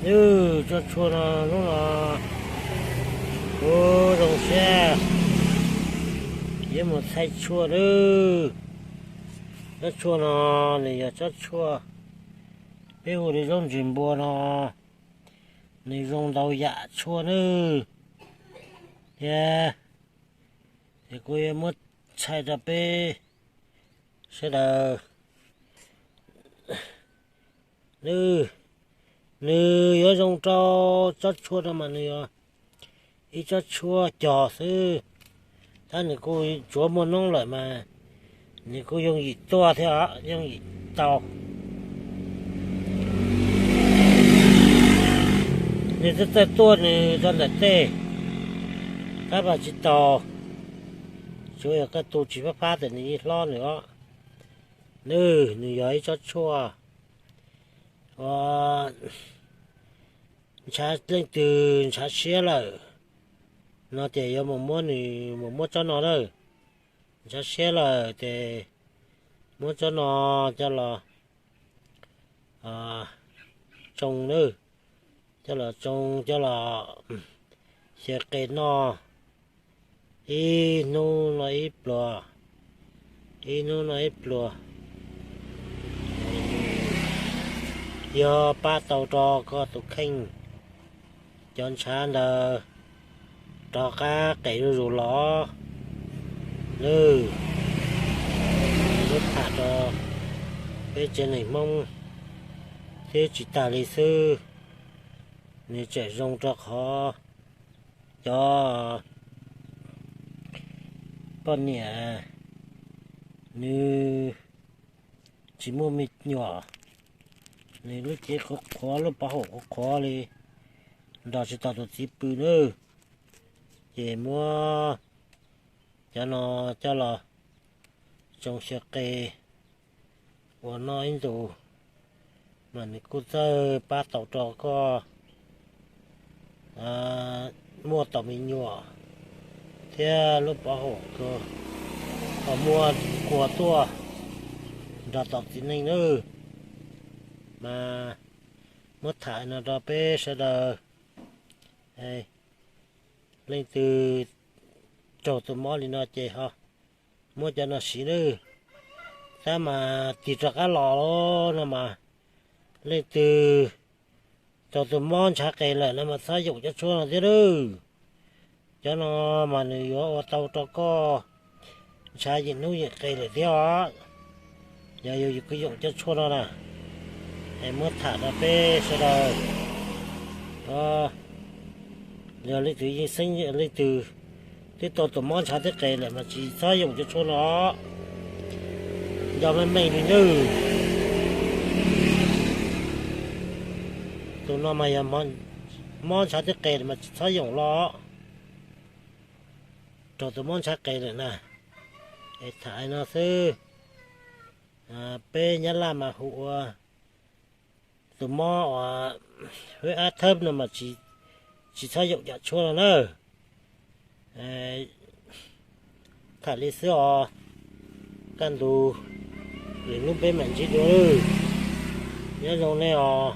Nws tsob tshuaj no, hnub no kuv zoo siab yuav mus thaij tshuaj nawb. Tsob tshuaj no nws yog tsob tshuaj peb hu li zaub ntsis npua no, nws zoo ntau yam tshuaj nawb. Thiab es kuv yuav muab thaij rau peb sawv daws. Nws, nws yuav zoo rau tsob tshuaj no mas nws yog ib tsob tshuaj cog xwb, tab nws kuj tsuav muaj noob lawm mas nws kuj yooj yim tuaj thiab os, yooj yim tau. Nws txawj txawj tuaj nws rau ntawm tej, tab mas tsis tau, tsuav yog koj tu tsis fab fab tes nws yeej hlob nws os. Nws, nws yog ib tsob tshuaj uas ntshav, leej twg ntshav siab lawm no ces yuav mus muab nws, mus muab tsob no lawm. Ntshav siab lawm ces muab tsob no coj los tsoo nawb, coj los tsoo coj los xyaw qe noj, ib hnub noj ib pluag, ib hnub noj ib pluag, yog pab tau rau koj tus kheej, cov ntshav ntawd rov qab qes zuj zus los nawb. Lub tham rau peb tsev neeg Hmoob thiab tsis tas li xwb, nws tseem zoo rau qhov cov poj niam nws tsis muaj me nyuam, nws lub cev qhuav qhuav, lub pov haum qhuav qhuav li, nrog tsis tau tus txiv pw nawb. Ces muab cov no coj los tsoo xyaw qe ua noj ib ntus, mas nws kuj txawj pab tau rau koj muaj tau me nyuam thiab lub pov haum kawg, ho muaj kua tuaj nrog tau txiv neej nawb. Mas muab tham no rau peb sawv daws, leej twg raug tus mob li no ces ho muab cov no siv nawb. Tab mas tig rov qab los no mas leej twg raug tus mob ntshav qes lawm no mas txhob yoom cov tshuaj no thiab nawb. Cov no mas nws yuav ua tau rau koj ntshav yeem hnub yeem qes lawm thiab os. Yog yus kuj yoom cov tshuaj no na, es muab tham rau peb sawv daws. Yog leej twg yeej xeeb, leej twg twb tau tus mob ntshav thiab qes lawm mas tsis txhob yoom cov tshuaj no, nco meej meej li nawb. Tus no mas yog mob ntshav thiab qes mas tsis txhob yoom los, raug tus mob ntshav qes lawm na. Es tham no xwb, peb Nyab Laj mas hu ua tus mob uas hwb ab thawb no mas tsis txhob yoom cov tshuaj no na. Tham li xwb os, kaj ntug lwm hnub peb mam ntsib dua. Nyob zoo nej os.